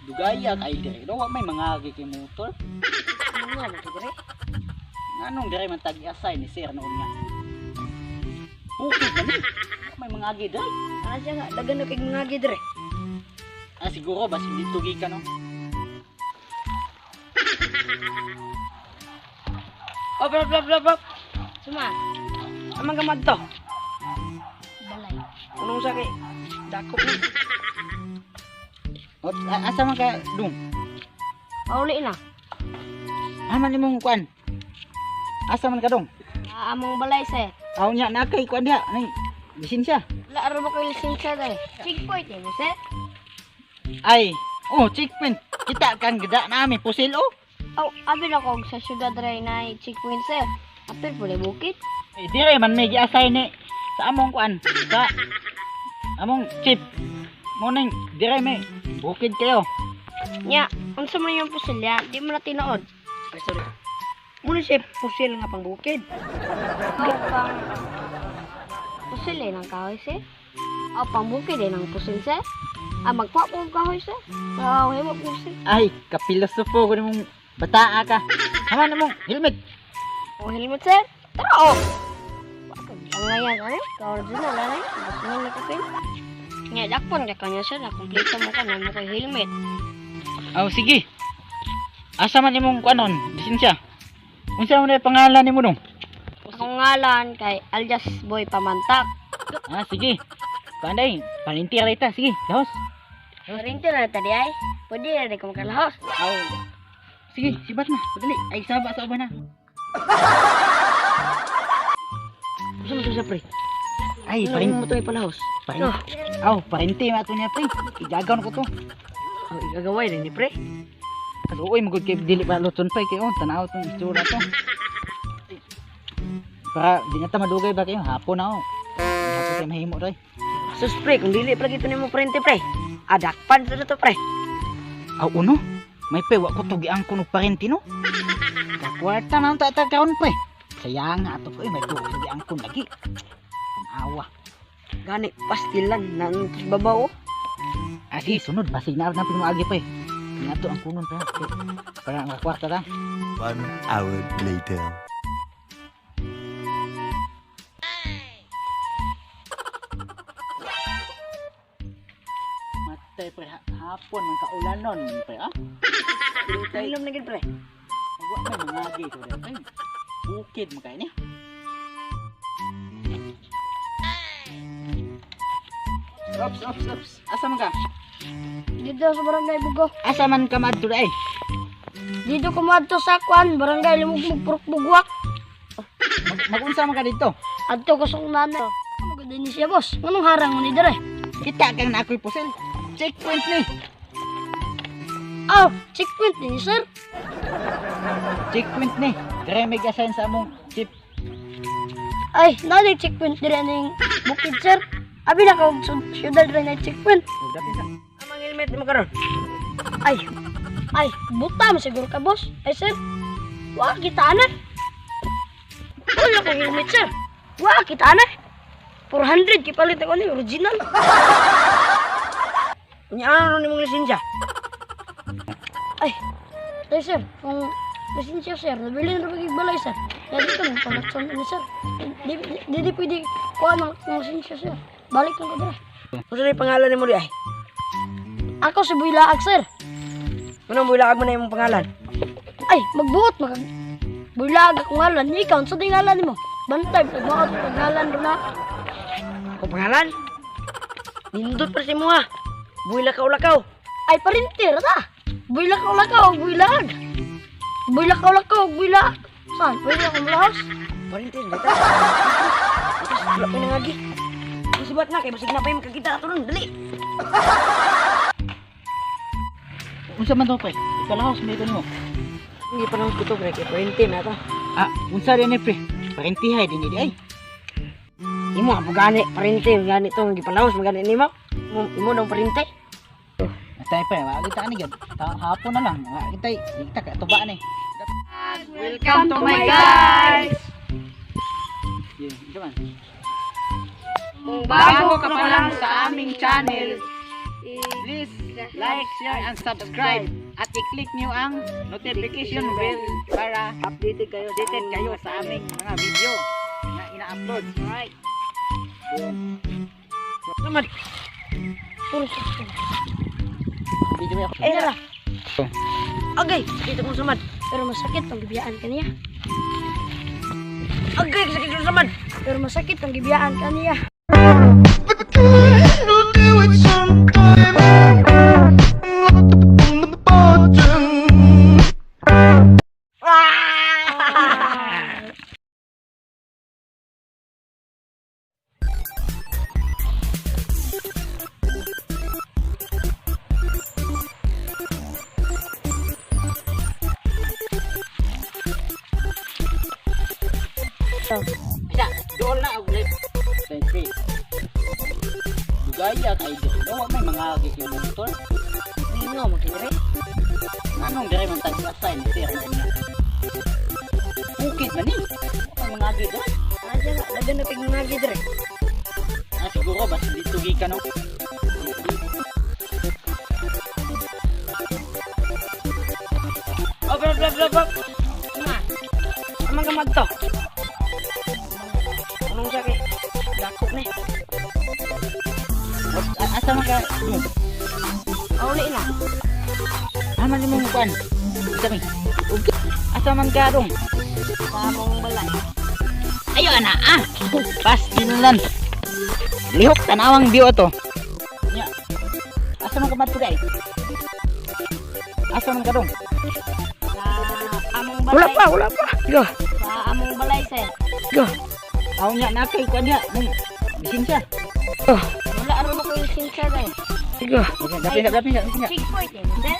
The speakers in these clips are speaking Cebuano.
Dugaya kay dire. Do wa may mga kay motor. Ano nga mo dire? Nganong dire man tag assign ni sir noon nga. Bukid na ni. Wa may mga agi dire. Ah, siya nga dagan na kay mga dire. Ah, siguro bas hindi tugi ka no. Op, op, op, op, op. Suma. Amang gamad to. Balay. Unong sa kay dakop ni. Ops, asa man ka dong? Pauli na. Aman nimong kuan? Asa man ka dong? Ah, among balay sir. Aw nya na kay kuan diha nay lisensya. Wala ra ba koy lisensya dai? Checkpoint eh, sir. Ay, oh, checkpoint. Kita kang gada nami pusil oh. Aw, abi na ko sa syudad ray na checkpoint sir. Apil po bukid. Eh, dire man may gi-assign ni sa among kuan sa among chip. Morning, dire may bukid kayo. Nya, unsa man yung pusil ya? Di mo na tinuod. Ay, sorry. Muna siya pusil nga pang bukid. Aw, pang pusil eh ng kahoy sir. Aw, pang bukid eh ng pusil sir. Ah, magkuha po og kahoy sir. Aw, himo pusil. Ay, kapilosofo ko nimong bataa ka. Haman nimong helmet. O helmet sir. Tara oh. Ang ngayan ano? Ka-original ano? Basta nga nakapil. Nga, dakpon ka kanya sir. Nakompleto mo ka na mo kay helmet. Aw, sige. Asa man imong kuanon, lisensya. Unsa man ang pangalan nimo dong? Akong ngalan kay Aljas Boy Pamantak. Ah, sige. Kuan day, paninti ra ita. Sige, lahos. Parinti na tadi ay. Pwede na rin ko makalahos. Aw. Sige, sibat na. Padali. Ay, saba sa uban na. Unsa man to siya pre? Ay, Ano parin mo to ipalahos? parin. Aw, parinti man ato niya pre. Igagaw na ko to. Ang igagaway rin ni pre. Uy, magud kay dili pa luton pa kay oh, tanaw tong itsura to. Para di na ta madugay ba kayo hapon na oh. Hapon kay mahimo doy. Sus pre, kung dili pa gito nimo prente pre. Adakpan sa to pre. Aw uno, may pe wa ko to giangkon og parente no. Kakwarta na unta ta karon pre. Sayang nga ato ko eh, may tuo ko giangkon lagi. Awa. Gani pastilan na sa babaw. oh. Ah, sige, sunod basig na na pinaagi pre. Nga to ang kunon pre. Para makakwarta ta. 1 hour later. Matay pre, hapon man kaulanon pre ah. Hilom na gid pre. Wa may mangagi to pre. Bukid man kay ni. Ops, ops, ops. Asa man ka? Dito sa barangay Bugo. Asa man ka madto ay? Dito ko madto sa kwan, barangay Lumugmug, Purok Bugwak. Magunsa man ka dito? Adto ko sa akong nanay. Maganda ni siya, boss. Nganong harang mo ni dire? Kita kang na ako'y pusil. Checkpoint ni. Aw, checkpoint ni sir. Checkpoint ni. Dire may assign sa among chip. Ay, nanay checkpoint dire ning bukid, sir. Abi na ka og syudad dire na checkpoint. Dapit sa. Amang helmet nimo karon. Ay, ay, buta mo siguro ka, boss. Ay, sir. Wa kita na. Wala ko helmet, sir. Wa kita na. 400 kipalit ako ni original. Unya ano nimong lisensya? Ay, ay sir, kung lisensya sir, nabili na rin balay sir. Ya dito mo palatson ni sir. Di di di pwede kuha ng ng lisensya sir. Balik lang ko dira. Unsa ni pangalan nimo di ay? Ako si Builaag sir. Unang builakag mo na imong pangalan? Ay, magbuot maka Builaag ako ngalan. Ikaw, unsa di ngalan nimo? Bantay, pagbuot pag ngalan ro na. Ako pangalan? Nindot pre si mo ha. Builakaw-lakaw. Ay, parintir ta. Builakaw lakaw, builaag. Builakaw lakaw, builaag. Saan? Pwede akong lahos? Parente dito. Tapos wala pa nangagi. Musibat na kay basig na pa yung makakita ato ron. Dali. Unsa man to pre? Ipalahos mo ito nimo. Hindi pa naman ko to, pre. Kay parente na to. Ah, unsa rin ni pre? Parentihay din ni ay. Imo ang gani, parente gani to gipanaos magani nimo. Imo imo nang parente. Atay pre, wa kita ani gyud. Hapon na lang. Wa kita kita ka tuba ni. Welcome to my guys. Yeah, unsa man? Kung bago ka pa lang sa aming channel, Please like, share and subscribe at i-click niyo ang notification bell para updated kayo sa aming mga video na ina-upload. Alright. Naman. Puro sa Video ba? Eh nara. Agay, sakit akong samad. Pero masakit ang gibiyaan kaniya. Agay, sakit akong samad. Pero masakit ang gibiyaan kaniya. Do it sometime. On the bottom. Isa, dool na og left. Siyempre. Dugaya kay dool. Wa may mga gikyo motor. Nino mo kini. Anong dire man tag assign sir na niya. Bukid man ni. Wa may mga agi doon. Asa na, dagan na pig mga gidre. Ah, siguro basta dito gikan no. Oh, bro, bro, bro, bro. Ma. Amang ka magto. Anong siya kay? Dako ni. Asa man ka? Dong? Auli na. Asa man imong kuan? Isa mi. Okay. Asa man ka dong? Sa among balay. Ayo ana ah. Pastilan. Lihok tanawang view ato. Nya. Asa man ka madto dai? Asa man ka dong? Sa among Wala balay. pa, wala pa. Go, Sa among balay, sir. go. Aw nya na kay kuan diha. Nung lisensya. Go, Wala aron mo ko yung sinsya dai. go. Dapin dapin dapin. Checkpoint eh, sir.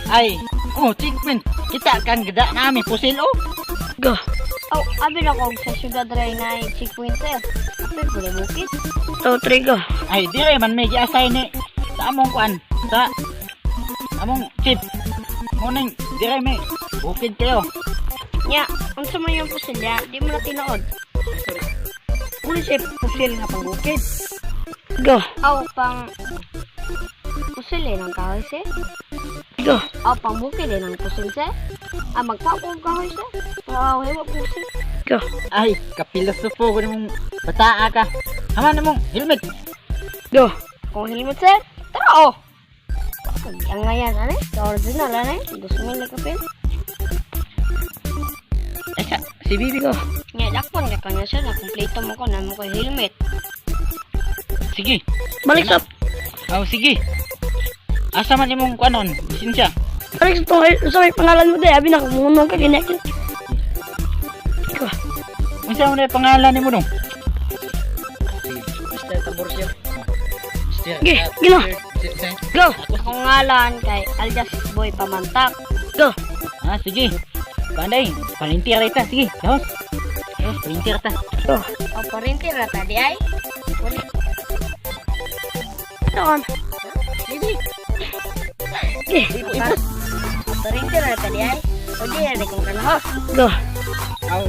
Ay, oh, checkpoint. Kita kan geda nami pusil oh. Go. Oh, abi na ko sa syudad ray na checkpoint, sir. Apil ko na bukid. 2, 3, go. Ay, dire man may gi-assign ni sa among kuan sa among chip. Morning, dire may bukid kayo. Nya, unsa man yung pusil ya? Di mo na tinuod. Uli siya pusil nga pangbukid. Go, Aw, pang pusil eh ng kahoy, sir. go. Aw, pang bukid eh ng pusil, sir. Ah, magpapong kahoy, sir. Aw, hiwa pusil. Go. Ay, kapilosopo ko nimong bataa ka. Haman nimong helmet. Go. Kung helmet, sir. Tara, oh! Ang ngayan, ano? Sa original, ano? 2,000 na kapil. Ay, sa, si Bibi Go. Nga, dakpon ka kanya, sir. Nakumpleto mo ko na mo ko helmet. Sige. Balik sa Oh, sige. Asa man imong kuanon? Lisensya. balik sa tong sa may pangalan mo dai. Abi na kumunong ka gini. Go. Unsa man ang pangalan nimo dong? Mr. Taborcio. Mr. Ge, gino. Go. Akong ngalan kay Aljas Boy Pamantak. Go. Ah, sige. Panday, palintir ta, sige. Gawas. Gawas, palintir ta. Go. O, parinti ra tadi ay. Doon. Sige. Ge, Parinti ra tadi ay. O di na kong kanahos. go. Aw.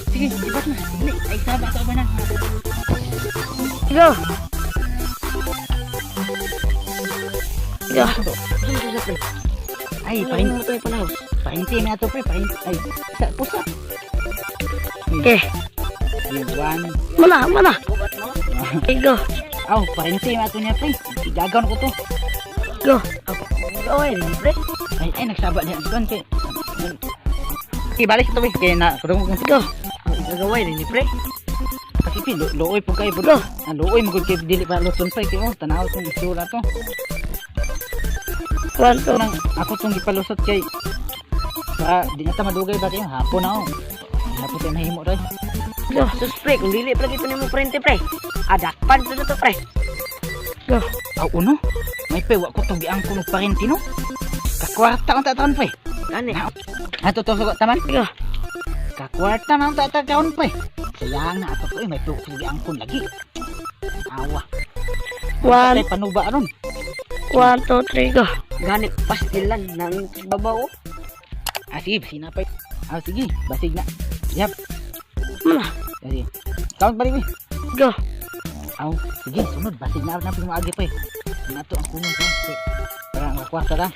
Sige, ibot na. Dali, ay saba sa uban na. Go. Go. Ay, Ano parin mo to panahos? parinti na to pre, parin. Ay, sa pusa. Okay. Yung one. Mana, mana. Gubat mo? Go. Aw, parinti na to niya pre. Igagaw ko to. Go. Oy, pre. Ay, ay nagsaba niya ang kay. Okay, balik sa to pre. Kaya na, kurong kong Go. Gagaway rin ni pre. Kasi pi, luoy po kayo. Go. Ah, luoy mo gud kay dili pa luton pa kay oh, tanaw tong isura to. 1, 2. Nang ako tong gipalusot kay para di na ta madugay ba kayo hapon na oh. Hapon tayo mahimo roy. Go. Sus pre, kung dili pre gito nimo prente pre. Adakpan sa to pre. Go. Aw uno. May pe wa ko tong giangkon og parente no. Kakwarta unta taon, pre. Gani. Ato to sugot taman. Go. Kakwarta na unta ta kaon, pre. Sayang na ato ko eh, may tuog angkon lagi. Awa. One, Tay panuba aron. 1, 2, 3, go. Gani pastilan nang babaw. Ah, sige, sinapay. Ah, sige, basig na. Yap. Mana? Sige. Count balik eh. Go. Aw, sige, sunod basig na na maagi pre. Nato ang kunon ko. Para ang kwarta ta.